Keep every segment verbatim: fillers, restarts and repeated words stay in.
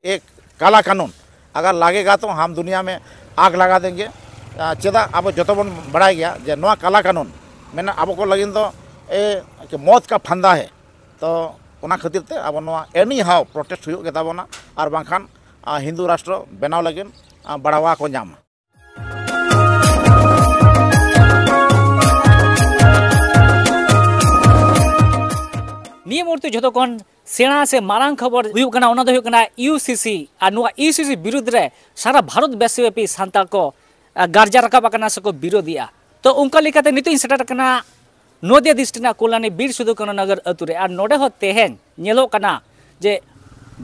एक काला कानून अगर लगेगा तो हम दुनिया में आग लगा देंगे। ᱪᱮᱫᱟᱜ, ᱟᱵᱚ ᱡᱚᱛᱚ ᱵᱚᱱ ᱵᱟᱲᱟᱭ ᱜᱮᱭᱟ ᱡᱮ ᱱᱚᱣᱟ ᱠᱟᱞᱟ ᱠᱟᱹᱱᱩᱱ ᱢᱮᱱᱟᱜ ᱟᱵᱚ ᱠᱚ ᱞᱟᱹᱜᱤᱫ ᱫᱚ ᱮ ᱢᱚᱛ ᱠᱟ ᱯᱷᱟᱱᱫᱟ ᱦᱮ᱾ ᱛᱚ ᱚᱱᱟ ᱠᱷᱟᱹᱛᱤᱨ ᱛᱮ ᱟᱵᱚ ᱱᱚᱣᱟ ᱮᱱᱤ ᱦᱟᱣ ᱯᱨᱚᱴᱮᱥᱴ ᱦᱩᱭᱩᱜ ᱜᱮ ᱛᱟᱵᱚᱱᱟ, ᱟᱨ ᱵᱟᱝᱠᱷᱟᱱ ᱦᱤᱱᱫᱩ ᱨᱟᱥᱴᱨᱚ ᱵᱮᱱᱟᱣ ᱞᱟᱹᱜᱤᱫ ᱵᱟᱲᱟᱣᱟ ᱠᱚ ᱧᱟᱢᱟ᱾ ᱱᱤᱭᱟᱹ ᱢᱩᱦᱩᱨᱛᱮ ᱡᱷᱚᱛᱚ ᱠᱷᱚᱱ ᱥᱮᱬᱟ ᱥᱮ ᱢᱟᱨᱟᱝ ᱠᱷᱚᱵᱚᱨ ᱦᱩᱭᱩᱜ ᱠᱟᱱᱟ, ᱚᱱᱟ ᱫᱚ ᱦᱩᱭᱩᱜ ᱠᱟᱱᱟ ᱤᱭᱩ ᱥᱤ ᱥᱤ᱾ ᱟᱨ ᱱᱚᱣᱟ ᱤᱭᱩ ᱥᱤ ᱥᱤ ᱵᱤᱨᱩᱫᱽ ᱨᱮ ᱥᱟᱨᱟ ᱵᱷᱟᱨᱚᱛ ᱵᱮᱥᱤ ᱵᱮᱯᱤ ᱥᱟᱱᱛᱟᱲ ᱠᱚ ᱜᱟᱨᱡᱟ ᱨᱟᱠᱟᱵ ᱟᱠᱟᱱᱟ ᱥᱮᱠᱚ ᱵᱤᱨᱳᱫᱷᱮᱜᱼᱟ᱾ ᱛᱚ ᱚᱱᱠᱟ ᱞᱮᱠᱟᱛᱮ ᱱᱤᱛᱚᱜ ᱤᱧ ᱥᱮᱴᱮᱨ ᱟᱠᱟᱱᱟ ᱱᱚᱫᱤᱭᱟ ᱰᱤᱥᱴᱨᱤᱠᱴ ᱨᱮᱱᱟᱜ ᱠᱚᱞᱟᱱᱤ ᱵᱤᱨ ᱥᱤᱫᱩ ᱠᱟᱹᱱᱩ ᱱᱚᱜᱚᱨ ᱟᱹᱛᱩ ᱨᱮ᱾ ᱟᱨ ᱱᱚᱰᱮ ᱦᱚᱸ ᱛᱮᱦᱮᱧ ᱧᱮᱞᱚᱜ ᱠᱟᱱᱟ ᱡᱮ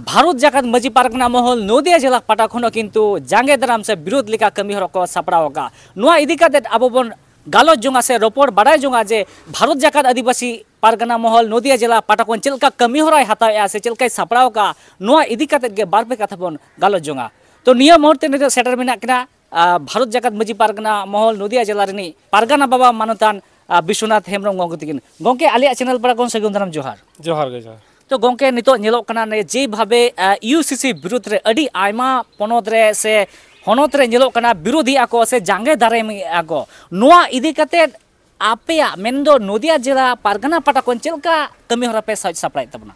ᱵᱷᱟᱨᱚᱛ ᱡᱟᱠᱟᱛ ᱢᱟᱹᱡᱷᱤ ᱯᱟᱨᱜᱟᱱᱟ ᱢᱚᱦᱚᱞ ᱱᱚᱫᱤᱭᱟ ᱡᱮᱞᱟ ᱯᱟᱦᱴᱟ ᱠᱷᱚᱱ ᱦᱚᱸ ᱠᱤᱱᱛᱩ ᱡᱟᱸᱜᱮ ᱫᱟᱨᱟᱢ ᱥᱮ ᱵᱤᱨᱳᱫᱷ ᱞᱮᱠᱟ ᱠᱟᱹᱢᱤ ᱦᱚᱨᱟ ᱠᱚ ᱥᱟᱯᱲᱟᱣ ᱟᱠᱟᱫᱼᱟ᱾ ᱱᱚᱣᱟ ᱤᱫᱤ ᱠᱟᱛᱮ ᱟᱵᱚ ᱵᱚᱱ ᱜᱟᱞᱚᱪ ᱡᱚᱝᱟ ᱥᱮ ᱨᱚᱯᱚᱲ ᱵᱟᱲᱟᱭ ᱡᱚᱝᱟ ᱡᱮ ᱵᱷᱟᱨᱚᱛ ᱡᱟᱠᱟᱛ ᱟᱹᱫᱤᱵᱟᱹᱥᱤ ᱯᱟᱨᱜᱟᱱᱟ ᱢᱚᱦᱚᱞ ᱱᱚᱫᱤᱭᱟ ᱡᱮᱞᱟ ᱯᱟᱦᱴᱟ ᱠᱷᱚᱱ ᱪᱮᱫ ᱞᱮᱠᱟ ᱠᱟᱹᱢᱤ ᱦᱚᱨᱟᱭ ᱦᱟᱛᱟᱣᱮᱫᱼᱟ ᱥᱮ ᱪᱮᱫ ᱞᱮᱠᱟᱭ ᱥᱟᱯᱲᱟᱣ ᱟᱠᱟᱫᱼᱟ, ᱱᱚᱣᱟ ᱤᱫᱤ ᱠᱟᱛᱮ ᱜᱮ ᱵᱟᱨ ᱯᱮ ᱠᱟᱛᱷᱟ ᱵᱚᱱ ᱜᱟᱞᱚᱪ ᱡᱚᱝᱟ᱾ ᱛᱚ ᱱᱤᱭᱟᱹ ᱢᱩᱦᱩᱨᱛᱮ ᱱᱤᱛᱚᱜ ᱥᱮᱴᱮᱨ ᱢᱮᱱᱟᱜ ᱠᱤᱱᱟ ᱟᱨ ᱵᱷᱟᱨᱚᱛ ᱡᱟᱠᱟᱛ ᱢᱟᱹᱡᱷᱤ ᱯᱟᱨᱜᱟᱱᱟ ᱢᱚᱦᱚᱞ ᱱᱚᱫᱤᱭᱟ ᱡᱮᱞᱟ ᱨᱤᱱᱤᱡ ᱯᱟᱨᱜᱟᱱᱟ ᱵᱟᱵᱟ ᱢᱟᱱᱚᱛᱟᱱ, ᱟᱨ ᱵᱤᱥᱣᱚᱱᱟᱛᱷ ᱦᱮᱢᱵᱨᱚᱢ ᱜᱚᱢᱠᱮ ᱛᱟᱹᱠᱤᱱ᱾ ᱜᱚᱢᱠᱮ, ᱟᱞᱮᱭᱟᱜ ᱪᱮᱱᱮᱞ ᱯᱟᱦᱴᱟ ᱠᱷᱚᱱ ᱥᱟᱹᱜᱩᱱ ᱫᱟᱨᱟᱢ ᱡᱚᱦᱟᱨ᱾ ᱡᱚᱦᱟᱨ ᱜᱮ, ᱡᱚᱦᱟᱨ᱾ ᱛᱚ ᱜᱚᱢᱠᱮ, ᱱᱤᱛᱚᱜ ᱧᱮᱞᱚᱜ ᱠᱟᱱᱟ ᱱᱮ ᱡᱮ ᱵᱷᱟᱵᱮ, ᱟᱨ, ᱤᱭᱩ ᱥᱤ ᱥᱤ ᱵᱤᱨᱩᱫᱽ ᱨᱮ ᱟᱹᱰᱤ ᱟᱭᱢᱟ ᱯᱚᱱᱚᱛ ᱨᱮ ᱥᱮ ᱦᱚᱱᱚᱛ ᱨᱮ ᱧᱮᱞᱚᱜ ᱠᱟᱱᱟ ᱵᱤᱨᱳᱫᱷᱤᱭᱮᱫᱼᱟ ᱠᱚ ᱥᱮ ᱡᱟᱸᱜᱮ ᱫᱟᱨᱟᱢᱮᱫᱼᱟ ᱠᱚ, ᱱᱚᱣᱟ ᱤᱫᱤ ᱠᱟᱛᱮ ᱟᱯᱮᱭᱟᱜ ᱢᱮᱱᱫᱚ ᱱᱚᱫᱤᱭᱟ ᱡᱮᱞᱟ ᱯᱟᱨᱜᱟᱱᱟ ᱯᱟᱦᱴᱟ ᱠᱷᱚᱱ ᱪᱮᱫ ᱞᱮᱠᱟ ᱠᱟᱹᱢᱤ ᱦᱚᱨᱟ ᱯᱮ ᱥᱟᱡᱽ ᱥᱟᱯᱲᱟᱣᱮᱫ ᱛᱟᱵᱚᱱᱟ?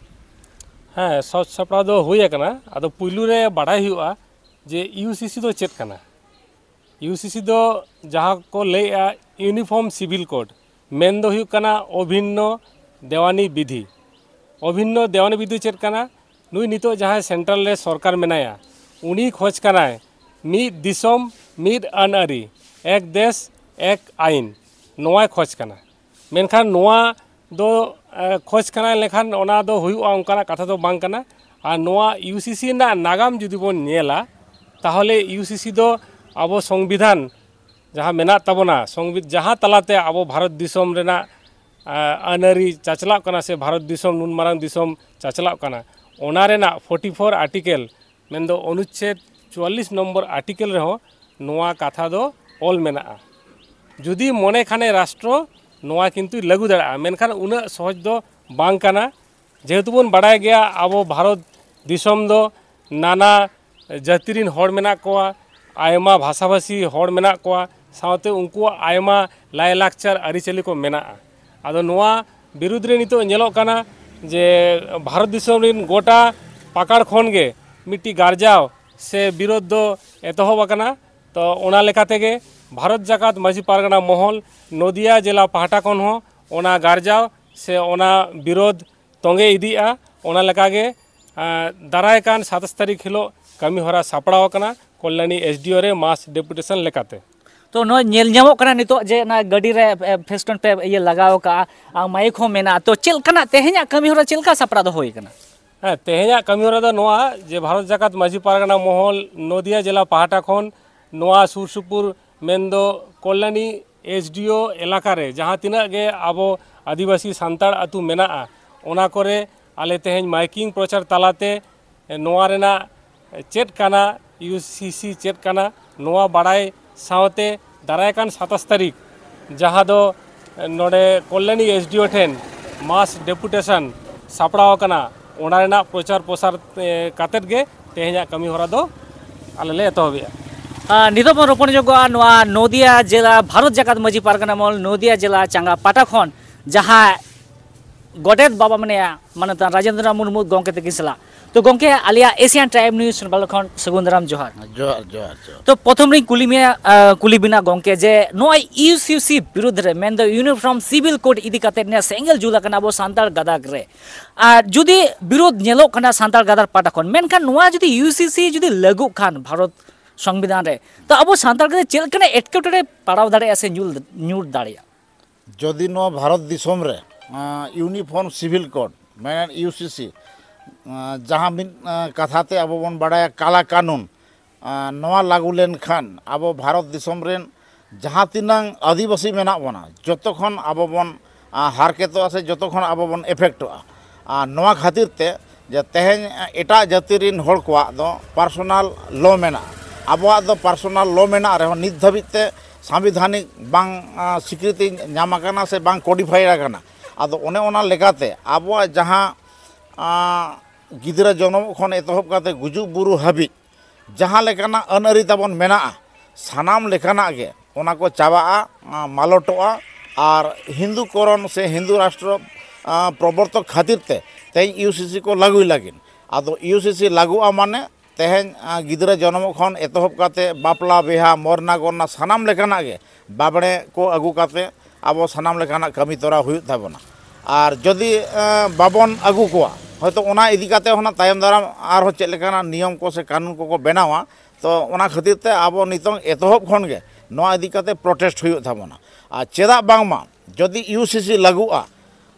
ᱦᱮᱸ, ᱥᱟᱡᱽ ᱥᱟᱯᱲᱟᱣ ᱫᱚ ᱦᱩᱭ ᱟᱠᱟᱱᱟ᱾ ᱟᱫᱚ ᱯᱩᱭᱞᱩ ᱨᱮ ᱵᱟᱰᱟᱭ ᱦᱩᱭᱩᱜᱼᱟ ᱡᱮ ᱤᱭᱩ ᱥᱤ ᱥᱤ ᱫᱚ ᱪᱮᱫ ᱠᱟᱱᱟ? ᱤᱭᱩ ᱥᱤ ᱥᱤ ᱫᱚ ᱡᱟᱦᱟᱸ ᱠᱚ ᱞᱟᱹᱭᱮᱜᱼᱟ ᱤᱭᱩᱱᱤᱯᱷᱚᱨᱢ ᱥᱤᱵᱷᱤᱞ ᱠᱳᱰ, ᱢᱮᱱ ᱫᱚ ᱦᱩᱭᱩᱜ ᱠᱟᱱᱟ ᱚᱵᱷᱤᱱᱱᱚ ᱫᱮᱣᱟᱱᱤ ᱵᱤᱫᱷᱤ᱾ ᱚᱵᱷᱤᱱᱱᱚ ᱫᱮᱣᱟᱱᱤ ᱵᱤᱫᱷᱤ ᱪᱮᱫ ᱠᱟᱱᱟ? ᱱᱩᱭ ᱱᱤᱛᱚᱜ ᱡᱟᱦᱟᱸᱭ ᱥᱮᱱᱴᱨᱟᱞ ᱨᱮ ᱥᱚᱨᱠᱟᱨ ᱢᱮᱱᱟᱭᱟ, ᱩᱱᱤ ᱠᱷᱚᱡᱽ ᱠᱟᱱᱟᱭ ᱢᱤᱫ ᱫᱤᱥᱚᱢ, ᱢᱤᱫ ᱟᱹᱱ ᱟᱹᱨᱤ, ᱮᱠ ᱫᱮᱥ, ᱮᱠ ᱟᱭᱤᱱ, ᱱᱚᱣᱟᱭ ᱠᱷᱚᱡᱽ ᱠᱟᱱᱟ᱾ ᱢᱮᱱᱠᱷᱟᱱ ᱱᱚᱣᱟ ᱫᱚ, ᱮ, ᱠᱷᱚᱡᱽ ᱠᱟᱱᱟ ᱞᱮᱠᱷᱟᱱ ᱚᱱᱟ ᱫᱚ ᱦᱩᱭᱩᱜᱼᱟ, ᱚᱱᱠᱟᱱᱟᱜ ᱠᱟᱛᱷᱟ ᱫᱚ ᱵᱟᱝ ᱠᱟᱱᱟ᱾ ᱟᱨ ᱱᱚᱣᱟ ᱤᱭᱩ ᱥᱤ ᱥᱤ ᱨᱮᱱᱟᱜ ᱱᱟᱜᱟᱢ ᱡᱩᱫᱤ ᱵᱚᱱ ᱧᱮᱞᱟ, ᱛᱟᱦᱚᱞᱮ ᱤᱭᱩ ᱥᱤ ᱥᱤ ᱫᱚ ᱟᱵᱚ ᱥᱚᱝᱵᱤᱫᱷᱟᱱ ᱡᱟᱦᱟᱸ ᱢᱮᱱᱟᱜ ᱛᱟᱵᱚᱱᱟ, ᱥᱚᱝᱵᱤ-, ᱡᱟᱦᱟᱸ ᱛᱟᱞᱟᱛᱮ ᱟᱵᱚ ᱵᱷᱟᱨᱚᱛ ᱫᱤᱥᱚᱢ ᱨᱮᱱᱟᱜ, ᱮ, ᱟᱹᱱ ᱟᱹᱨᱤ ᱪᱟᱪᱞᱟᱜ ᱠᱟᱱᱟ ᱥᱮ ᱵᱷᱟᱨᱚᱛ ᱫᱤᱥᱚᱢ ᱱᱩᱱ ᱢᱟᱨᱟᱝ ᱫᱤᱥᱚᱢ ᱪᱟᱪᱞᱟᱜ ᱠᱟᱱᱟ, ᱚᱱᱟ ᱨᱮᱱᱟᱜ ᱯᱷᱳᱨᱴᱤ ᱯᱷᱳᱨ ᱟᱨᱴᱤᱠᱮᱞ, ᱢᱮᱱᱫᱚ ᱚᱱᱩᱪᱪᱷᱮᱫ ᱪᱩᱣᱟᱞᱞᱤᱥ ᱱᱚᱢᱵᱚᱨ ᱟᱨᱴᱤᱠᱮᱞ ᱨᱮᱦᱚᱸ ᱱᱚᱣᱟ ᱠᱟᱛᱷᱟ ᱫᱚ ᱚᱞ ᱢᱮᱱᱟᱜᱼᱟ᱾ ᱡᱩᱫᱤ ᱢᱚᱱᱮ ᱠᱷᱟᱱᱮ ᱨᱟᱥᱴᱨᱚ, ᱱᱚᱣᱟ ᱠᱤᱱᱛᱩ ᱞᱟᱹᱜᱩ ᱫᱟᱲᱮᱭᱟᱜᱼᱟ, ᱢᱮᱱᱠᱷᱟᱱ ᱩᱱᱟᱹᱜ ᱥᱚᱦᱚᱡᱽ ᱫᱚ ᱵᱟᱝ ᱠᱟᱱᱟ᱾ ᱡᱮᱦᱮᱛᱩ ᱵᱚᱱ ᱵᱟᱲᱟᱭ ᱜᱮᱭᱟ, ᱟᱵᱚ ᱵᱷᱟᱨᱚᱛ ᱫᱤᱥᱚᱢ ᱫᱚ ᱱᱟᱱᱟ ᱡᱟᱹᱛᱤ ᱨᱤᱱ ᱦᱚᱲ ᱢᱮᱱᱟᱜ ᱠᱚᱣᱟ, ᱟᱭᱢᱟ ᱵᱷᱟᱥᱟᱵᱷᱟᱥᱤ ᱦᱚᱲ ᱢᱮᱱᱟᱜ ᱠᱚᱣᱟ, ᱥᱟᱶᱛᱮ ᱩᱱᱠᱩᱣᱟᱜ ᱟᱭᱢᱟ ᱞᱟᱭᱼᱞᱟᱠᱪᱟᱨ ᱟᱹᱨᱤᱪᱟᱹᱞᱤ ᱠᱚ ᱢᱮᱱᱟᱜᱼᱟ᱾ ᱟᱫᱚ ᱱᱚᱣᱟ ᱵᱤᱨᱩᱫᱽ ᱨᱮ ᱱᱤᱛᱚᱜ ᱧᱮᱞᱚᱜ ᱠᱟᱱᱟ ᱡᱮ ᱵᱷᱟᱨᱚᱛ ᱫᱤᱥᱚᱢ ᱨᱤᱱ ᱜᱚᱴᱟ ᱯᱟᱠᱟᱲ ᱠᱷᱚᱱ ᱜᱮ ᱢᱤᱫᱴᱤᱡ ᱜᱟᱨᱡᱟᱣ ᱥᱮ ᱵᱤᱨᱳᱫᱷ ᱫᱚ ᱮᱛᱚᱦᱚᱵ ᱟᱠᱟᱱᱟ᱾ ᱛᱚ ᱚᱱᱟ ᱞᱮᱠᱟ ᱛᱮᱜᱮ ᱵᱷᱟᱨᱚᱛ ᱡᱟᱠᱟᱛ ᱢᱟᱹᱡᱷᱤ ᱯᱟᱨᱜᱟᱱᱟ ᱢᱚᱦᱚᱞ ᱱᱚᱫᱤᱭᱟ ᱡᱮᱞᱟ ᱯᱟᱦᱴᱟ ᱠᱷᱚᱱ ᱦᱚᱸ ᱚᱱᱟ ᱜᱟᱨᱡᱟᱣ ᱥᱮ ᱚᱱᱟ ᱵᱤᱨᱳᱫᱷ ᱛᱚᱸᱜᱮ ᱤᱫᱤᱜᱼᱟ᱾ ᱚᱱᱟ ᱞᱮᱠᱟᱜᱮ ᱟᱸ, ᱫᱟᱨᱟᱭ ᱠᱟᱱ ᱥᱟᱛᱟᱥ ᱛᱟᱹᱨᱤᱠᱷ ᱦᱤᱞᱳᱜ ᱠᱟᱹᱢᱤ ᱦᱚᱨᱟ ᱥᱟᱯᱲᱟᱣ ᱟᱠᱟᱱᱟ ᱠᱚᱞᱭᱟᱱᱤ ᱮᱥ ᱰᱤ ᱳ ᱨᱮ ᱢᱟᱥ ᱰᱮᱯᱩᱴᱮᱥᱚᱱ ᱞᱮᱠᱟᱛᱮ᱾ ᱛᱚ ᱱᱚᱜᱼᱚᱭ ᱧᱮᱞ ᱧᱟᱢᱚᱜ ᱠᱟᱱᱟ ᱱᱤᱛᱚᱜ ᱡᱮ ᱚᱱᱟ ᱜᱟᱹᱰᱤ ᱨᱮ ᱮ, ᱯᱷᱮᱥᱴᱚᱱ ᱯᱮ ᱤᱭᱟᱹ ᱞᱟᱜᱟᱣ ᱠᱟᱜᱼᱟ, ᱟᱨ ᱢᱟᱭᱤᱠ ᱦᱚᱸ ᱢᱮᱱᱟᱜᱼᱟ᱾ ᱛᱚ ᱪᱮᱫ ᱞᱮᱠᱟᱱᱟᱜ ᱛᱮᱦᱮᱧᱟᱜ ᱠᱟᱹᱢᱤ ᱦᱚᱨᱟ ᱪᱮᱫ ᱞᱮᱠᱟ ᱥᱟᱯᱲᱟᱣ ᱫᱚ ᱦᱩᱭ ᱠᱟᱱᱟ? ᱦᱮᱸ, ᱛᱮᱦᱮᱧᱟᱜ ᱠᱟᱹᱢᱤ ᱦᱚᱨᱟ ᱫᱚ ᱱᱚᱣᱟ ᱡᱮ ᱵᱷᱟᱨᱚᱛ ᱡᱟᱠᱟᱛ ᱢᱟᱹᱡᱷᱤ ᱯᱟᱨᱜᱟᱱᱟ ᱢᱚᱦᱚᱞ ᱱᱚᱫᱤᱭᱟ ᱡᱮᱞᱟ ᱯᱟᱦᱴᱟ ᱠᱷᱚᱱ ᱱᱚᱣᱟ ᱥᱩᱨ ᱥᱩᱯᱩᱨ ᱢᱮᱱᱫᱚ ᱠᱚᱞᱭᱟᱱᱤ ᱮᱥ ᱰᱤ ᱳ ᱮᱞᱟᱠᱟ ᱨᱮ ᱡᱟᱦᱟᱸ ᱛᱤᱱᱟᱹᱜ ᱜᱮ ᱟᱵᱚ ᱟᱹᱫᱤᱵᱟᱹᱥᱤ ᱥᱟᱱᱛᱟᱲ ᱟᱹᱛᱩ ᱢᱮᱱᱟᱜᱼᱟ, ᱚᱱᱟ ᱠᱚᱨᱮ ᱟᱞᱮ ᱛᱮᱦᱮᱧ ᱢᱟᱭᱠᱤᱝ ᱯᱨᱚᱪᱟᱨ ᱛᱟᱞᱟᱛᱮ ᱱᱚᱣᱟ ᱨᱮᱱᱟᱜ ᱪᱮᱫ ᱠᱟᱱᱟ, ᱤᱭᱩ ᱥᱤ ᱥᱤ ᱪᱮᱫ ᱠᱟᱱᱟ, ᱱᱚᱣᱟ ᱵᱟᱲᱟᱭ ᱥᱟᱶᱛᱮ ᱫᱟᱨᱟᱭ ᱠᱟᱱ ᱥᱟᱛᱟᱥ ᱛᱟᱹᱨᱤᱠᱷ ᱡᱟᱦᱟᱸ ᱫᱚ ᱱᱚᱰᱮ ᱠᱚᱞᱭᱟᱱᱤ ᱮᱥ ᱰᱤ ᱳ ᱴᱷᱮᱱ ᱢᱟᱥ ᱰᱮᱯᱩᱴᱮᱥᱚᱱ ᱥᱟᱯᱲᱟᱣ ᱟᱠᱟᱱᱟ, ᱚᱱᱟ ᱨᱮᱱᱟᱜ ᱯᱨᱚᱪᱟᱨ ᱯᱨᱚᱥᱟᱨ ᱮ, ᱠᱟᱛᱮᱫ ᱜᱮ ᱛᱮᱦᱮᱧᱟᱜ ᱠᱟᱹᱢᱤ ᱦᱚᱨᱟ ᱫᱚ ᱟᱞᱮ ᱞᱮ ᱮᱛᱚᱦᱚᱵᱮᱜᱼᱟ᱾ ᱟᱨ ᱱᱤᱛᱚᱜ ᱵᱚᱱ ᱨᱚᱯᱚᱲ ᱧᱚᱜᱚᱜᱼᱟ ᱱᱚᱣᱟ ᱱᱚᱫᱤᱭᱟ ᱡᱮᱞᱟ ᱵᱷᱟᱨᱚᱛ ᱡᱟᱠᱟᱛ ᱢᱟᱹᱡᱷᱤ ᱯᱟᱨᱜᱟᱱᱟ ᱢᱚᱦᱚᱞ ᱱᱚᱫᱤᱭᱟ ᱡᱮᱞᱟ ᱪᱟᱸᱜᱟ ᱯᱟᱦᱴᱟ ᱠᱷᱚᱱ ᱡᱟᱦᱟᱸ ᱜᱚᱰᱮᱛ ᱵᱟᱵᱟ ᱢᱮᱱᱟᱭᱟ ᱢᱟᱱᱚᱛᱟᱱ ᱨᱟᱡᱮᱱᱫᱨᱚ ᱢᱩᱨᱢᱩ ᱜᱚᱢᱠᱮ ᱛᱟᱹᱠᱤᱱ ᱥᱟᱞᱟᱜ᱾ ᱛᱚ ᱜᱚᱢᱠᱮ, ᱟᱞᱮᱭᱟᱜ ᱮᱥᱤᱭᱟᱱ ᱴᱟᱭᱤᱢ ᱱᱤᱭᱩᱡᱽ ᱪᱮᱱᱮᱞ ᱠᱷᱚᱱ ᱥᱟᱹᱜᱩᱱ ᱫᱟᱨᱟᱢ ᱡᱚᱦᱟᱨ᱾ ᱡᱚᱦᱟᱨ, ᱡᱚᱦᱟᱨ, ᱡᱚᱦᱟᱨ᱾ ᱛᱚ ᱯᱨᱚᱛᱷᱚᱢ ᱨᱤᱧ ᱠᱩᱞᱤ ᱢᱮᱭᱟ, ᱟᱸ, ᱠᱩᱞᱤ ᱵᱤᱱᱟ ᱜᱚᱢᱠᱮ, ᱡᱮ ᱱᱚᱜᱼᱚᱭ ᱤᱭᱩ ᱥᱤ ᱥᱤ ᱵᱤᱨᱩᱫᱽ ᱨᱮ ᱢᱮᱱᱫᱚ ᱤᱭᱩᱱᱤᱯᱷᱚᱨᱢ ᱥᱤᱵᱤᱞ ᱠᱳᱰ ᱤᱫᱤ ᱠᱟᱛᱮᱫ ᱱᱮ ᱥᱮᱸᱜᱮᱞ ᱡᱩᱞ ᱟᱠᱟᱱᱟ ᱟᱵᱚ ᱥᱟᱱᱛᱟᱲ ᱜᱟᱛᱟᱠ ᱨᱮ, ᱟᱨ ᱡᱩᱫᱤ ᱵᱤᱨᱩᱫᱽ ᱧᱮᱞᱚᱜ ᱠᱟᱱᱟ ᱥᱟᱱᱛᱟᱲ ᱜᱟᱛᱟᱠ ᱯᱟᱦᱴᱟ ᱠᱷᱚᱱ, ᱢᱮᱱᱠᱷᱟᱱ ᱱᱚᱣᱟ ᱡᱩᱫᱤ ᱤᱭᱩ ᱥᱤ ᱥᱤ ᱡᱩᱫᱤ ᱞᱟᱹᱜᱩᱜ ᱠᱷᱟᱱ ᱵᱷᱟᱨᱚᱛ ᱥᱚᱝᱵᱤᱫᱷᱟᱱ ᱨᱮ, ᱛᱚ ᱟᱵᱚ ᱥᱟᱱᱛᱟᱲ ᱠᱚᱫᱚ ᱪᱮᱫ ᱞᱮᱠᱟᱱᱟᱜ ᱮᱴᱠᱮᱴᱚᱬᱮ ᱯᱟᱲᱟᱣ ᱫᱟᱲᱮᱭᱟᱜᱼᱟ ᱥᱮ ᱧᱩᱨ, ᱧᱩᱨ ᱫᱟᱲᱮᱭᱟᱜᱼᱟ? ᱡᱩᱫᱤ ᱱᱚᱣᱟ ᱵᱷᱟᱨᱚᱛ ᱫᱤᱥᱚᱢ ᱨᱮ, ᱟᱸ, ᱤᱭᱩᱱᱤᱯᱷᱚᱨᱢ ᱥᱤᱵᱷᱤᱞ ᱠᱳᱰ, ᱢᱮᱱ ᱤᱭᱩ ᱥᱤ ᱥᱤ, ᱟᱸ, ᱡᱟᱦᱟᱸ ᱢᱤᱫ, ᱟᱸ, ᱠᱟᱛᱷᱟ ᱛᱮ ᱟᱵᱚ ᱵᱚᱱ ᱵᱟᱲᱟᱭᱟ ᱠᱟᱞᱟ ᱠᱟᱹᱱᱩᱱ, ᱟᱸ, ᱱᱚᱣᱟ ᱞᱟᱹᱜᱩ ᱞᱮᱱᱠᱷᱟᱱ ᱟᱵᱚ ᱵᱷᱟᱨᱚᱛ ᱫᱤᱥᱚᱢ ᱨᱮᱱ ᱡᱟᱦᱟᱸ ᱛᱤᱱᱟᱹᱝ ᱟᱹᱫᱤᱵᱟᱹᱥᱤ ᱢᱮᱱᱟᱜ ᱵᱚᱱᱟ, ᱡᱚᱛᱚ ᱠᱷᱚᱱ ᱟᱵᱚ ᱵᱚᱱ, ᱟᱸ, ᱦᱟᱨᱠᱮᱛᱚᱜᱼᱟ ᱥᱮ ᱡᱚᱛᱚ ᱠᱷᱚᱱ ᱟᱵᱚ ᱵᱚᱱ ᱮᱯᱷᱮᱠᱴᱚᱜᱼᱟ᱾ ᱟᱨ ᱱᱚᱣᱟ ᱠᱷᱟᱹᱛᱤᱨ ᱛᱮ ᱡᱮ ᱛᱮᱦᱮᱧ ᱮᱴᱟᱜ ᱡᱟᱹᱛᱤ ᱨᱤᱱ ᱦᱚᱲ ᱠᱚᱣᱟᱜ ᱫᱚ ᱯᱟᱨᱥᱚᱱᱟᱞ ᱞᱚ ᱢᱮᱱᱟᱜᱼᱟ, ᱟᱵᱚᱣᱟᱜ ᱫᱚ ᱯᱟᱨᱥᱚᱱᱟᱞ ᱞᱚ ᱢᱮᱱᱟᱜ ᱨᱮᱦᱚᱸ ᱱᱤᱛ ᱫᱷᱟᱹᱵᱤᱡ ᱛᱮ ᱥᱟᱝᱵᱤᱫᱷᱟᱱᱤᱠ ᱵᱟᱝ, ᱟᱸ, ᱥᱤᱠᱨᱤᱛᱤ ᱧᱟᱢ ᱟᱠᱟᱱᱟ ᱥᱮ ᱵᱟᱝ ᱠᱳᱰᱤᱯᱷᱟᱭᱤᱰ ᱟᱠᱟᱱᱟ᱾ ᱟᱫᱚ ᱚᱱᱮ ᱚᱱᱟ ᱞᱮᱠᱟᱛᱮ ᱟᱵᱚᱣᱟᱜ ᱡᱟᱦᱟᱸ, ᱟᱸ, ᱜᱤᱫᱽᱨᱟᱹ ᱡᱚᱱᱚᱢᱚᱜ ᱠᱷᱚᱱ ᱮᱛᱚᱦᱚᱵ ᱠᱟᱛᱮ ᱜᱩᱡᱩᱜ ᱵᱩᱨᱩ ᱦᱟᱹᱵᱤᱡ ᱡᱟᱦᱟᱸ ᱞᱮᱠᱟᱱᱟᱜ ᱟᱹᱱ ᱟᱹᱨᱤ ᱛᱟᱵᱚᱱ ᱢᱮᱱᱟᱜᱼᱟ, ᱥᱟᱱᱟᱢ ᱞᱮᱠᱟᱱᱟᱜ ᱜᱮ ᱚᱱᱟ ᱠᱚ ᱪᱟᱵᱟᱜᱼᱟ, ᱢᱟᱞᱚᱴᱚᱜᱼᱟ᱾ ᱟᱨ ᱦᱤᱱᱫᱩ ᱠᱚᱨᱚᱱ ᱥᱮ ᱦᱤᱱᱫᱩ ᱨᱟᱥᱴᱨᱚ ᱯᱨᱚᱵᱚᱨᱛᱚᱠ ᱠᱷᱟᱹᱛᱤᱨ ᱛᱮ ᱛᱮᱦᱮᱧ ᱤᱭᱩ ᱥᱤ ᱥᱤ ᱠᱚ ᱞᱟᱹᱜᱩᱭ ᱞᱟᱹᱜᱤᱫ᱾ ᱟᱫᱚ ᱤᱭᱩ ᱥᱤ ᱥᱤ ᱞᱟᱹᱜᱩᱜᱼᱟ ᱢᱟᱱᱮ ᱛᱮᱦᱮᱧ ᱜᱤᱫᱽᱨᱟᱹ ᱡᱚᱱᱚᱢᱚᱜ ᱠᱷᱚᱱ ᱮᱛᱚᱦᱚᱵ ᱠᱟᱛᱮ ᱵᱟᱯᱞᱟ ᱵᱤᱦᱟ ᱢᱚᱨᱱᱟ ᱜᱚᱨᱱᱟ ᱥᱟᱱᱟᱢ ᱞᱮᱠᱟᱱᱟᱜ ᱜᱮ ᱵᱟᱵᱽᱲᱮ ᱠᱚ ᱟᱹᱜᱩ ᱠᱟᱛᱮ ᱟᱵᱚ ᱥᱟᱱᱟᱢ ᱞᱮᱠᱟᱱᱟᱜ ᱠᱟᱹᱢᱤ ᱛᱚᱨᱟ ᱦᱩᱭᱩᱜ ᱛᱟᱵᱚᱱᱟ᱾ ᱟᱨ ᱡᱩᱫᱤ ᱵᱟᱵᱚᱱ ᱟᱹᱜᱩ ᱠᱚᱣᱟ, ᱦᱚᱭᱛᱳ ᱚᱱᱟ ᱤᱫᱤ ᱠᱟᱛᱮ ᱦᱚᱸ ᱛᱟᱭᱚᱢ ᱫᱟᱨᱟᱢ ᱟᱨᱦᱚᱸ ᱪᱮᱫ ᱞᱮᱠᱟᱱᱟᱜ ᱱᱤᱭᱚᱢ ᱠᱚ ᱥᱮ ᱠᱟᱹᱱᱩᱱ ᱠᱚᱠᱚ ᱵᱮᱱᱟᱣᱟ᱾ ᱛᱚ ᱚᱱᱟ ᱠᱷᱟᱹᱛᱤᱨ ᱛᱮ ᱟᱵᱚ ᱱᱤᱛᱚᱝ ᱮᱛᱚᱦᱚᱵ ᱠᱷᱚᱱ ᱜᱮ ᱱᱚᱣᱟ ᱤᱫᱤ ᱠᱟᱛᱮ ᱯᱨᱚᱴᱮᱥᱴ ᱦᱩᱭᱩᱜ ᱛᱟᱵᱚᱱᱟ᱾ ᱟᱨ ᱪᱮᱫᱟᱜ ᱵᱟᱝᱢᱟ ᱡᱩᱫᱤ ᱤᱭᱩ ᱥᱤ ᱥᱤ ᱞᱟᱹᱜᱩᱜᱼᱟ,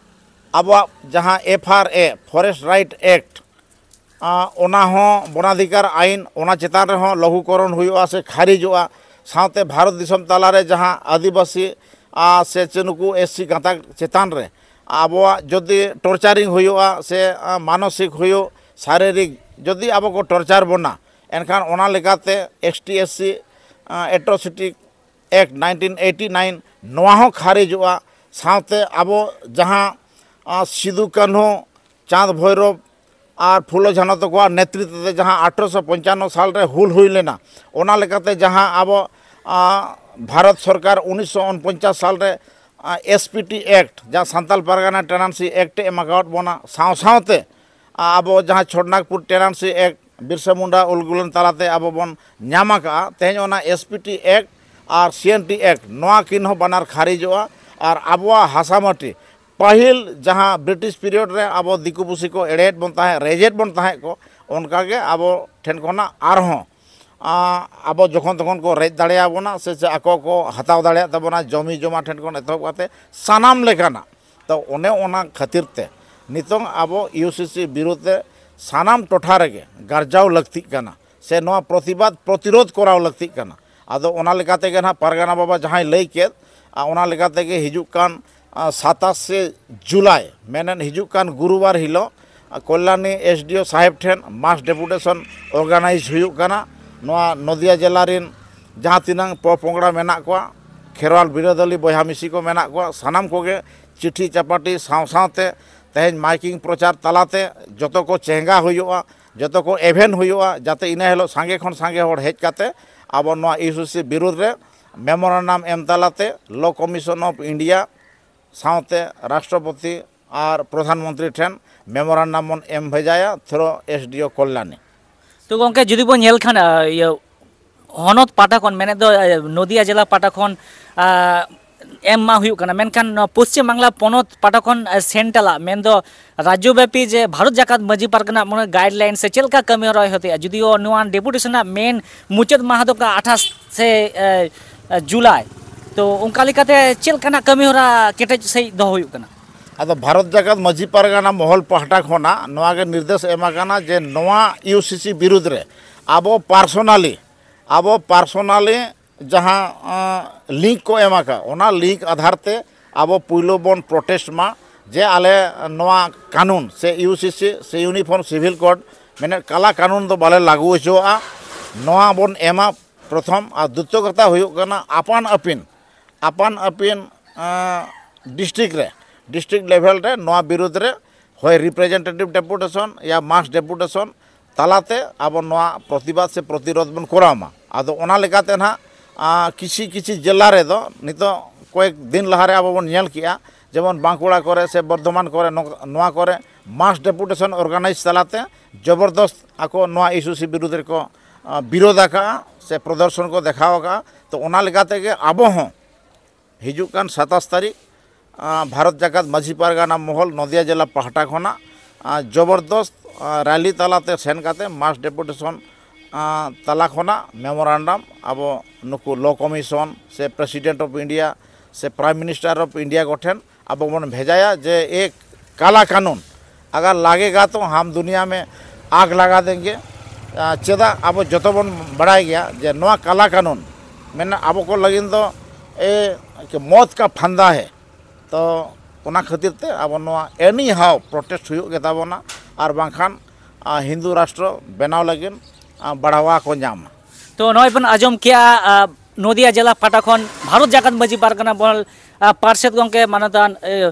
ᱟᱵᱚᱣᱟᱜ ᱡᱟᱦᱟᱸ ᱮᱯᱷ ᱟᱨ ᱮ, ᱯᱷᱚᱨᱮᱥᱴ ᱨᱟᱭᱤᱴ ᱮᱠᱴ, ᱚᱱᱟ ᱦᱚᱸ ᱵᱚᱱᱟᱫᱷᱤᱠᱟᱨ ᱟᱭᱤᱱ, ᱚᱱᱟ ᱪᱮᱛᱟᱱ ᱨᱮᱦᱚᱸ ᱞᱚᱜᱷᱩᱠᱚᱨᱚᱱ ᱦᱩᱭᱩᱜᱼᱟ ᱥᱮ ᱠᱷᱟᱨᱤᱡᱚᱜᱼᱟ᱾ ᱥᱟᱶᱛᱮ ᱵᱷᱟᱨᱚᱛ ᱫᱤᱥᱚᱢ ᱛᱟᱞᱟᱨᱮ ᱡᱟᱦᱟᱸ ᱟᱹᱫᱤᱵᱟᱹᱥᱤ ᱥᱮ ᱱᱩᱠᱩ ᱮᱥ ᱥᱤ ᱜᱟᱛᱟᱠ ᱪᱮᱛᱟᱱ ᱨᱮ ᱟᱵᱚᱣᱟᱜ ᱡᱩᱫᱤ ᱴᱚᱨᱪᱟᱨᱤᱝ ᱦᱩᱭᱩᱜᱼᱟ ᱥᱮ ᱢᱟᱱᱚᱥᱤᱠ ᱦᱩᱭᱩᱜ, ᱥᱟᱨᱤᱨᱤᱠ ᱡᱩᱫᱤ ᱟᱵᱚ ᱠᱚ ᱴᱚᱨᱪᱟᱨ ᱵᱚᱱᱟ, ᱮᱱᱠᱷᱟᱱ ᱚᱱᱟ ᱞᱮᱠᱟᱛᱮ S T S C atrocity act nineteen eighty nine, ᱱᱚᱣᱟ ᱦᱚᱸ ᱠᱷᱟᱨᱤᱡᱚᱜᱼᱟ᱾ ᱥᱟᱶᱛᱮ ᱟᱵᱚ ᱡᱟᱦᱟᱸ ᱥᱤᱫᱩ ᱠᱟᱹᱱᱦᱩ, ᱪᱟᱸᱫᱽ ᱵᱷᱳᱭᱨᱚᱵ ᱟᱨ ᱯᱷᱩᱞᱳ ᱡᱷᱟᱱᱚ ᱛᱟᱠᱚᱣᱟᱜ ᱱᱮᱛᱨᱤᱛᱵ ᱛᱮ ᱡᱟᱦᱟᱸ ᱟᱴᱷᱨᱚᱥᱚ ᱯᱚᱧᱪᱟᱱᱱᱚ ᱥᱟᱞ ᱨᱮ ᱦᱩᱞ ᱦᱩᱭ ᱞᱮᱱᱟ, ᱚᱱᱟ ᱞᱮᱠᱟᱛᱮ ᱡᱟᱦᱟᱸ ᱟᱵᱚ ᱵᱷᱟᱨᱚᱛ ᱥᱚᱨᱠᱟᱨ ᱩᱱᱤᱥᱥᱚ ᱩᱱᱯᱚᱧᱪᱟᱥ ᱥᱟᱞ ᱨᱮ ᱮᱥ ᱯᱤ ᱴᱤ ᱮᱠᱴ, ᱡᱟᱦᱟᱸ ᱥᱟᱱᱛᱟᱞ ᱯᱟᱨᱜᱟᱱᱟ ᱴᱮᱱᱟᱱᱥᱤ ᱮᱠᱴ ᱮ ᱮᱢ ᱟᱠᱟᱣᱟᱫ ᱵᱚᱱᱟ, ᱥᱟᱶ ᱥᱟᱶᱛᱮ ᱟᱵᱚ ᱡᱟᱦᱟᱸ ᱪᱷᱚᱴᱱᱟᱜᱽᱯᱩᱨ ᱴᱮᱱᱟᱱᱥᱤ ᱮᱠᱴ ᱵᱤᱨᱥᱟ ᱢᱩᱱᱰᱟ ᱩᱞᱜᱩᱞᱟᱱ ᱛᱟᱞᱟᱛᱮ ᱟᱵᱚ ᱵᱚᱱ ᱧᱟᱢ ᱟᱠᱟᱫᱼᱟ, ᱛᱮᱦᱮᱧ ᱚᱱᱟ ᱮᱥ ᱯᱤ ᱴᱤ ᱮᱠᱴ ᱟᱨ ᱥᱤ ᱮᱱ ᱴᱤ ᱮᱠᱴ, ᱱᱚᱣᱟ ᱠᱤᱱ ᱦᱚᱸ ᱵᱟᱱᱟᱨ ᱠᱷᱟᱨᱤᱡᱚᱜᱼᱟ᱾ ᱟᱨ ᱟᱵᱚᱣᱟᱜ ᱦᱟᱥᱟ ᱢᱟᱹᱴᱤ, ᱯᱟᱹᱦᱤᱞ ᱡᱟᱦᱟᱸ ᱵᱨᱤᱴᱤᱥ ᱯᱤᱨᱤᱭᱚᱰ ᱨᱮ ᱟᱵᱚ ᱫᱤᱠᱩ ᱯᱩᱥᱤ ᱠᱚ ᱮᱲᱮᱭᱮᱫ ᱵᱚᱱ ᱛᱟᱦᱮᱸᱫ, ᱨᱮᱡᱮᱫ ᱵᱚᱱ ᱛᱟᱦᱮᱸᱫ ᱠᱚ, ᱚᱱᱠᱟᱜᱮ ᱟᱵᱚ ᱴᱷᱮᱱ ᱠᱷᱚᱱᱟᱜ ᱟᱨᱦᱚᱸ ᱟᱵᱚ ᱡᱚᱠᱷᱚᱱ ᱛᱚᱠᱷᱚᱱ ᱠᱚ ᱨᱮᱡ ᱫᱟᱲᱮᱭᱟᱵᱚᱱᱟ ᱥᱮ ᱪᱮᱫ ᱟᱠᱚ ᱠᱚ ᱦᱟᱛᱟᱣ ᱫᱟᱲᱮᱭᱟᱜ ᱛᱟᱵᱚᱱᱟ, ᱡᱚᱢᱤ ᱡᱚᱢᱟ ᱴᱷᱮᱱ ᱠᱷᱚᱱ ᱮᱛᱚᱦᱚᱵ ᱠᱟᱛᱮ ᱥᱟᱱᱟᱢ ᱞᱮᱠᱟᱱᱟᱜ᱾ ᱛᱚ ᱚᱱᱮ ᱚᱱᱟ ᱠᱷᱟᱹᱛᱤᱨ ᱛᱮ ᱱᱤᱛᱚᱝ ᱟᱵᱚ ᱤᱭᱩ ᱥᱤ ᱥᱤ ᱵᱤᱨᱩᱫᱷ ᱛᱮ ᱥᱟᱱᱟᱢ ᱴᱚᱴᱷᱟ ᱨᱮᱜᱮ ᱜᱟᱨᱡᱟᱣ ᱞᱟᱹᱠᱛᱤᱜ ᱠᱟᱱᱟ ᱥᱮ ᱱᱚᱣᱟ ᱯᱨᱚᱛᱤᱵᱟᱫ ᱯᱨᱚᱛᱤᱨᱳᱫᱷ ᱠᱚᱨᱟᱣ ᱞᱟᱹᱠᱛᱤᱜ ᱠᱟᱱᱟ᱾ ᱟᱫᱚ ᱚᱱᱟ ᱞᱮᱠᱟ ᱛᱮᱜᱮ ᱱᱟᱦᱟᱜ ᱯᱟᱨᱜᱟᱱᱟ ᱵᱟᱵᱟ ᱡᱟᱦᱟᱸᱭ ᱞᱟᱹᱭ ᱠᱮᱫ, ᱟᱨ ᱚᱱᱟ ᱞᱮᱠᱟ ᱛᱮᱜᱮ ᱦᱤᱡᱩᱜ ᱠᱟᱱ ᱥᱟᱛᱟᱥᱮ ᱡᱩᱞᱟᱭ, ᱢᱮᱱᱮᱫ ᱦᱤᱡᱩᱜ ᱠᱟᱱ ᱜᱩᱨᱩᱵᱟᱨ ᱦᱤᱞᱳᱜ ᱠᱚᱞᱭᱟᱱᱤ ᱮᱥ ᱰᱤ ᱳ ᱥᱟᱦᱮᱵᱽ ᱴᱷᱮᱱ ᱢᱟᱥ ᱰᱮᱯᱩᱴᱮᱥᱚᱱ ᱚᱨᱜᱟᱱᱟᱭᱤᱡᱽ ᱦᱩᱭᱩᱜ ᱠᱟᱱᱟ᱾ ᱱᱚᱣᱟ ᱱᱚᱫᱤᱭᱟ ᱡᱮᱞᱟ ᱨᱮᱱ ᱡᱟᱦᱟᱸ ᱛᱤᱱᱟᱹᱝ ᱯᱚᱯᱚᱝᱲᱟ ᱢᱮᱱᱟᱜ ᱠᱚᱣᱟ, ᱠᱷᱮᱨᱣᱟᱞ ᱵᱤᱨᱟᱹᱫᱟᱹᱞᱤ ᱵᱚᱭᱦᱟ ᱢᱤᱥᱤ ᱠᱚ ᱢᱮᱱᱟᱜ ᱠᱚᱣᱟ, ᱥᱟᱱᱟᱢ ᱠᱚᱜᱮ ᱪᱤᱴᱷᱤ ᱪᱟᱯᱟᱴᱤ ᱥᱟᱶ ᱥᱟᱶᱛᱮ ᱛᱮᱦᱮᱧ ᱢᱟᱭᱠᱤᱝ ᱯᱨᱚᱪᱟᱨ ᱛᱟᱞᱟᱛᱮ ᱡᱚᱛᱚ ᱠᱚ ᱪᱮᱸᱜᱷᱟ ᱦᱩᱭᱩᱜᱼᱟ, ᱡᱚᱛᱚ ᱠᱚ ᱮᱵᱷᱮᱱ ᱦᱩᱭᱩᱜᱼᱟ, ᱡᱟᱛᱮ ᱤᱱᱟᱹ ᱦᱤᱞᱳᱜ ᱥᱟᱸᱜᱮ ᱠᱷᱚᱱ ᱥᱟᱸᱜᱮ ᱦᱚᱲ ᱦᱮᱡ ᱠᱟᱛᱮ ᱟᱵᱚ ᱱᱚᱣᱟ ᱤᱭᱩ ᱥᱤ ᱥᱤ ᱵᱤᱨᱩᱫᱽ ᱨᱮ ᱢᱮᱢᱳᱨᱟᱱᱰᱟᱢ ᱮᱢ ᱛᱟᱞᱟᱛᱮ Law Commission of India ᱥᱟᱶᱛᱮ ᱨᱟᱥᱴᱨᱚᱯᱚᱛᱤ ᱟᱨ ᱯᱨᱚᱫᱷᱟᱱ ᱢᱚᱱᱛᱨᱤ ᱴᱷᱮᱱ ᱢᱮᱢᱳᱨᱟᱱᱰᱟᱢ ᱵᱚᱱ ᱮᱢ ᱵᱷᱮᱡᱟᱭᱟ through S D O ᱠᱚᱞᱭᱟᱱᱤ᱾ ᱛᱚ ᱜᱚᱢᱠᱮ, ᱡᱩᱫᱤ ᱵᱚᱱ ᱧᱮᱞ ᱠᱷᱟᱱ, ᱟ, ᱤᱭᱟᱹ, ᱦᱚᱱᱚᱛ ᱯᱟᱦᱴᱟ ᱠᱷᱚᱱ, ᱢᱮᱱᱮᱫ ᱫᱚ, ᱟ, ᱱᱚᱫᱤᱭᱟ ᱡᱮᱞᱟ ᱯᱟᱦᱴᱟ ᱠᱷᱚᱱ, ᱟ, ᱮᱢ ᱢᱟ ᱦᱩᱭᱩᱜ ᱠᱟᱱᱟ, ᱢᱮᱱᱠᱷᱟᱱ ᱱᱚᱣᱟ ᱯᱚᱥᱪᱤᱢ ᱵᱟᱝᱞᱟ ᱯᱚᱱᱚᱛ ᱯᱟᱦᱴᱟ ᱠᱷᱚᱱ, ᱟ, ᱥᱮᱱᱴᱨᱟᱞᱟᱜ, ᱢᱮᱱᱫᱚ ᱨᱟᱡᱽᱡᱚᱵᱮᱯᱤ ᱡᱮ ᱵᱷᱟᱨᱚᱛ ᱡᱟᱠᱟᱛ ᱢᱟᱹᱡᱷᱤ ᱯᱟᱨᱜᱟᱱᱟ ᱢᱚᱱᱮ ᱜᱟᱭᱤᱰᱞᱟᱭᱤᱱ ᱥᱮ ᱪᱮᱫ ᱞᱮᱠᱟ ᱠᱟᱹᱢᱤ ᱦᱚᱨᱟ ᱦᱩᱭᱩᱜ ᱛᱟᱭᱟ? ᱡᱩᱫᱤᱭᱳ ᱱᱚᱣᱟ ᱰᱮᱯᱩᱴᱮᱥᱚᱱᱟᱜ ᱢᱮᱱ ᱢᱩᱪᱟᱹᱫ ᱢᱟᱦᱟ ᱫᱚ ᱠᱟ ᱟᱴᱷᱟᱥ ᱥᱮ, ᱮ, ᱮ, ᱡᱩᱞᱟᱭ᱾ ᱛᱚ ᱚᱱᱠᱟ ᱞᱮᱠᱟᱛᱮ ᱪᱮᱫ ᱞᱮᱠᱟᱱᱟᱜ ᱠᱟᱹᱢᱤ ᱦᱚᱨᱟ ᱠᱮᱴᱮᱡ ᱥᱟᱺᱦᱤᱡ ᱫᱚᱦᱚ ᱦᱩᱭᱩᱜ ᱠᱟᱱᱟ? ᱟᱫᱚ ᱵᱷᱟᱨᱚᱛ ᱡᱟᱠᱟᱛ ᱢᱟᱹᱡᱷᱤ ᱯᱟᱨᱜᱟᱱᱟ ᱢᱚᱦᱚᱞ ᱯᱟᱦᱴᱟ ᱠᱷᱚᱱᱟᱜ ᱱᱚᱣᱟ ᱜᱮ ᱱᱤᱨᱫᱮᱥ ᱮᱢ ᱟᱠᱟᱱᱟ ᱡᱮ ᱱᱚᱣᱟ ᱤᱭᱩ ᱥᱤ ᱥᱤ ᱵᱤᱨᱩᱫᱽ ᱨᱮ ᱟᱵᱚ ᱯᱟᱨᱥᱚᱱᱟᱞᱤ, ᱟᱵᱚ ᱯᱟᱨᱥᱚᱱᱟᱞᱤ ᱡᱟᱦᱟᱸ, ᱟᱸ, ᱞᱤᱝᱠ ᱠᱚ ᱮᱢ ᱟᱠᱟᱫ, ᱚᱱᱟ ᱞᱤᱝᱠ ᱟᱫᱷᱟᱨ ᱛᱮ ᱟᱵᱚ ᱯᱩᱭᱞᱩ ᱵᱚᱱ ᱯᱨᱚᱴᱮᱥᱴ ᱢᱟ ᱡᱮ ᱟᱞᱮ ᱱᱚᱣᱟ ᱠᱟᱹᱱᱩᱱ ᱥᱮ ᱤᱭᱩ ᱥᱤ ᱥᱤ ᱥᱮ ᱤᱭᱩᱱᱤᱯᱷᱚᱨᱢ ᱥᱤᱵᱷᱤᱞ ᱠᱳᱰ ᱢᱮᱱᱮᱫ ᱠᱟᱞᱟ ᱠᱟᱹᱱᱩᱱ ᱫᱚ ᱵᱟᱞᱮ ᱞᱟᱹᱜᱩ ᱦᱚᱪᱚᱣᱟᱜᱼᱟ᱾ ᱱᱚᱣᱟ ᱵᱚᱱ ᱮᱢᱟ ᱯᱨᱚᱛᱷᱚᱢ᱾ ᱟᱨ ᱫᱩᱛᱤᱭᱚ ᱠᱟᱛᱷᱟ ᱦᱩᱭᱩᱜ ᱠᱟᱱᱟ, ᱟᱯᱟᱱ ᱟᱹᱯᱤᱱ, ᱟᱯᱟᱱ ᱟᱹᱯᱤᱱ, ᱟᱸ, ᱰᱤᱥᱴᱨᱤᱠᱴ ᱨᱮ, ᱰᱤᱥᱴᱨᱤᱠᱴ ᱞᱮᱵᱷᱮᱞ ᱨᱮ ᱱᱚᱣᱟ ᱵᱤᱨᱩᱫᱽ ᱨᱮ ᱦᱳᱭ ᱨᱤᱯᱨᱮᱡᱮᱱᱴᱮᱴᱤᱵᱷ ᱰᱮᱯᱩᱴᱮᱥᱚᱱ ᱭᱟ ᱢᱟᱥ ᱰᱮᱯᱩᱴᱮᱥᱚᱱ ᱛᱟᱞᱟᱛᱮ ᱟᱵᱚ ᱱᱚᱣᱟ ᱯᱨᱚᱛᱤᱵᱟᱫ ᱥᱮ ᱯᱨᱚᱛᱤᱨᱳᱫᱷ ᱵᱚᱱ ᱠᱚᱨᱟᱣ ᱢᱟ᱾ ᱟᱫᱚ ᱚᱱᱟ ᱞᱮᱠᱟᱛᱮ ᱱᱟᱦᱟᱜ, ᱟᱸ, ᱠᱤᱪᱷᱤ ᱠᱤᱪᱷᱤ ᱡᱮᱞᱟ ᱨᱮᱫᱚ ᱱᱤᱛᱚᱜ ᱠᱚᱭᱮᱠ ᱫᱤᱱ ᱞᱟᱦᱟᱨᱮ ᱟᱵᱚ ᱵᱚᱱ ᱧᱮᱞ ᱠᱮᱜᱼᱟ, ᱡᱮᱢᱚᱱ ᱵᱟᱸᱠᱩᱲᱟ ᱠᱚᱨᱮ ᱥᱮ ᱵᱚᱨᱫᱷᱚᱢᱟᱱ ᱠᱚᱨᱮ, ᱱᱚ-, ᱱᱚᱣᱟ ᱠᱚᱨᱮ ᱢᱟᱥ ᱰᱮᱯᱩᱴᱮᱥᱚᱱ ᱚᱨᱜᱟᱱᱟᱭᱤᱡᱽ ᱛᱟᱞᱟᱛᱮ ᱡᱚᱵᱚᱨᱫᱚᱥᱛ ᱟᱠᱚ ᱱᱚᱣᱟ ᱤᱭᱩ ᱥᱤ ᱥᱤ ᱵᱤᱨᱩᱫᱽ ᱨᱮᱠᱚ, ᱟᱸ, ᱵᱤᱨᱳᱫᱷ ᱟᱠᱟᱜᱼᱟ ᱥᱮ ᱯᱨᱚᱫᱚᱨᱥᱚᱱ ᱠᱚ ᱫᱮᱠᱷᱟᱣ ᱟᱠᱟᱜᱼᱟ᱾ ᱛᱚ ᱚᱱᱟ ᱞᱮᱠᱟ ᱛᱮᱜᱮ ᱟᱵᱚ ᱦᱚᱸ ᱦᱤᱡᱩᱜ ᱠᱟᱱ ᱥᱟᱛᱟᱥ ᱛᱟᱹᱨᱤᱠᱷ, ᱟᱸ, ᱵᱷᱟᱨᱚᱛ ᱡᱟᱠᱟᱛ ᱢᱟᱹᱡᱷᱤ ᱯᱟᱨᱜᱟᱱᱟ ᱢᱚᱦᱚᱞ ᱱᱚᱫᱤᱭᱟ ᱡᱮᱞᱟ ᱯᱟᱦᱴᱟ ᱠᱷᱚᱱᱟᱜ, ᱟᱸ, ᱡᱚᱵᱚᱨᱫᱚᱥᱛ, ᱟᱸ, ᱨᱮᱞᱤ ᱛᱟᱞᱟᱛᱮ ᱥᱮᱱ ᱠᱟᱛᱮ ᱢᱟᱥ ᱰᱮᱯᱩᱴᱮᱥᱚᱱ, ᱟᱸ, ᱛᱟᱞᱟ ᱠᱷᱚᱱᱟᱜ ᱢᱮᱢᱳᱨᱟᱱᱰᱟᱢ ᱟᱵᱚ ᱱᱩᱠᱩ Law Commission ᱥᱮ President of India ᱥᱮ Prime Minister of India ᱠᱚᱴᱷᱮᱱ ᱟᱵᱚ ᱵᱚᱱ ᱵᱷᱮᱡᱟᱭᱟ ᱡᱮ ᱮ ᱠᱟᱞᱟ ᱠᱟᱹᱱᱩᱱ, ᱟᱜᱟᱨ ᱞᱟᱜᱮᱜᱟ ᱛᱚ ᱦᱟᱢ ᱫᱩᱱᱤᱭᱟ ᱢᱮ ᱟᱜᱽ ᱞᱟᱜᱟ ᱫᱮᱝᱜᱮ᱾ ᱟᱸ, ᱪᱮᱫᱟᱜ ᱟᱵᱚ ᱡᱚᱛᱚ ᱵᱚᱱ ᱵᱟᱲᱟᱭ ᱜᱮᱭᱟ ᱡᱮ ᱱᱚᱣᱟ ᱠᱟᱞᱟ ᱠᱟᱹᱱᱩᱱ ᱢᱮᱱᱟᱜ ᱟᱵᱚ ᱠᱚ ᱞᱟᱹᱜᱤᱫ ᱫᱚ ᱮ ᱢᱚᱛ ᱠᱟ ᱯᱷᱟᱱᱫᱟ ᱦᱮ᱾ ᱛᱚ ᱚᱱᱟ ᱠᱷᱟᱹᱛᱤᱨ ᱛᱮ ᱟᱵᱚ ᱱᱚᱣᱟ ᱮᱱᱤ ᱦᱟᱣ ᱯᱨᱚᱴᱮᱥᱴ ᱦᱩᱭᱩᱜ ᱜᱮᱛᱟ ᱵᱚᱱᱟ, ᱟᱨ ᱵᱟᱝᱠᱷᱟᱱ, ᱟ, ᱦᱤᱱᱫᱩ ᱨᱟᱥᱴᱨᱚ ᱵᱮᱱᱟᱣ ᱞᱟᱹᱜᱤᱫ, ᱟ, ᱵᱟᱲᱟᱣᱟ ᱠᱚ ᱧᱟᱢᱟ᱾ ᱛᱚ ᱱᱚᱜᱼᱚᱭ ᱵᱚᱱ ᱟᱸᱡᱚᱢ ᱠᱮᱜᱼᱟ, ᱟ, ᱱᱚᱫᱤᱭᱟ ᱡᱮᱞᱟ ᱯᱟᱦᱴᱟ ᱠᱷᱚᱱ ᱵᱷᱟᱨᱚᱛ ᱡᱟᱠᱟᱛ ᱢᱟᱹᱡᱷᱤ ᱯᱟᱨᱜᱟᱱᱟ ᱢᱚᱦᱚᱞ, ᱟᱨ ᱯᱟᱨᱥᱮᱛ ᱜᱚᱢᱠᱮ, ᱢᱟᱱᱚᱛᱟᱱ ᱮ,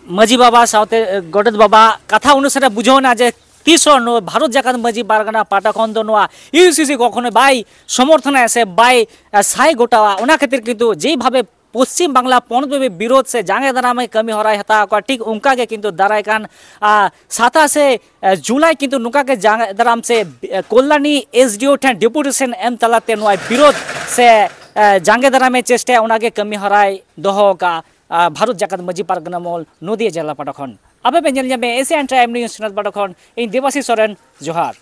ᱢᱟᱹᱡᱷᱤ ᱵᱟᱵᱟ ᱥᱟᱶᱛᱮ ᱮ, ᱜᱚᱰᱮᱛ ᱵᱟᱵᱟ ᱠᱟᱛᱷᱟ ᱚᱱᱩᱥᱟᱨᱮ ᱵᱩᱡᱷᱟᱹᱣ ᱮᱱᱟ ᱡᱮ ᱛᱤᱥ ᱦᱚᱸ ᱱᱚᱣᱟ ᱵᱷᱟᱨᱚᱛ ᱡᱟᱠᱟᱛ ᱢᱟᱹᱡᱷᱤ ᱯᱟᱨᱜᱟᱱᱟ ᱯᱟᱦᱴᱟ ᱠᱷᱚᱱ ᱫᱚ ᱱᱚᱣᱟ ᱤᱭᱩᱥᱤᱥᱤ ᱠᱚᱠᱷᱚᱱᱳ ᱵᱟᱭ ᱥᱚᱢᱚᱨᱛᱷᱚᱱᱟ ᱥᱮ ᱵᱟᱭ ᱮ, ᱥᱟᱭ ᱜᱚᱴᱟᱣᱟ᱾ ᱚᱱᱟ ᱠᱷᱟᱹᱛᱤᱨ ᱠᱤᱱᱛᱩ ᱡᱮᱵᱷᱟᱵᱮ ᱯᱚᱥᱪᱤᱢ ᱵᱟᱝᱞᱟ ᱯᱚᱱᱚᱛ ᱵᱤᱨᱳᱫᱷ ᱥᱮ ᱡᱟᱸᱜᱮ ᱫᱟᱨᱟᱢ ᱠᱟᱹᱢᱤ ᱦᱚᱨᱟᱭ ᱦᱟᱛᱟᱣ ᱠᱚᱣᱟ, ᱴᱷᱤᱠ ᱚᱱᱠᱟ ᱜᱮ ᱠᱤᱱᱛᱩ ᱫᱟᱨᱟᱭ ᱠᱟᱱ ᱟ, ᱥᱟᱛᱟᱥᱮ ᱮ, ᱡᱩᱞᱟᱭ ᱠᱤᱱᱛᱩ ᱱᱚᱝᱠᱟ ᱜᱮ ᱡᱟᱸᱜᱮ ᱫᱟᱨᱟᱢ ᱥᱮ ᱮ, ᱠᱚᱞᱞᱟᱱᱤ ᱮᱥᱰᱤᱳ ᱴᱷᱮᱱ ᱰᱮᱯᱩᱴᱮᱥᱚᱱ ᱮᱢ ᱛᱟᱞᱟᱛᱮ ᱱᱚᱣᱟ ᱵᱤᱨᱳᱫᱷ ᱥᱮ ᱮ, ᱡᱟᱸᱜᱮ ᱫᱟᱨᱟᱢᱮ ᱪᱮᱥᱴᱟᱭᱟ, ᱚᱱᱟᱜᱮ ᱠᱟᱹᱢᱤ ᱦᱚᱨᱟᱭ ᱫᱚᱦᱚ ᱟᱠᱟᱫᱼᱟ ᱟ, ᱵᱷᱟᱨᱚᱛ ᱡᱟᱠᱟᱛ ᱢᱟᱹᱡᱷᱤ ᱯᱟᱨᱜᱟᱱᱟ ᱢᱚᱦᱚᱞ ᱱᱚᱫᱤᱭᱟ ᱡᱮᱞᱟ ᱯᱟᱦᱴᱟ ᱠᱷᱚᱱ᱾ ᱟᱯᱮ ᱯᱮ ᱧᱮᱞ ᱧᱟᱢᱮ ᱮᱥᱤᱭᱟᱱ ᱴᱟᱭᱤᱢ ᱱᱤᱭᱩᱡᱽ ᱪᱮᱱᱮᱞ ᱯᱟᱦᱴᱟ ᱠᱷᱚᱱ᱾ ᱤᱧ ᱫᱮᱵᱟᱥᱤᱥ ᱥᱚᱨᱮᱱ, ᱡᱚᱦᱟᱨ᱾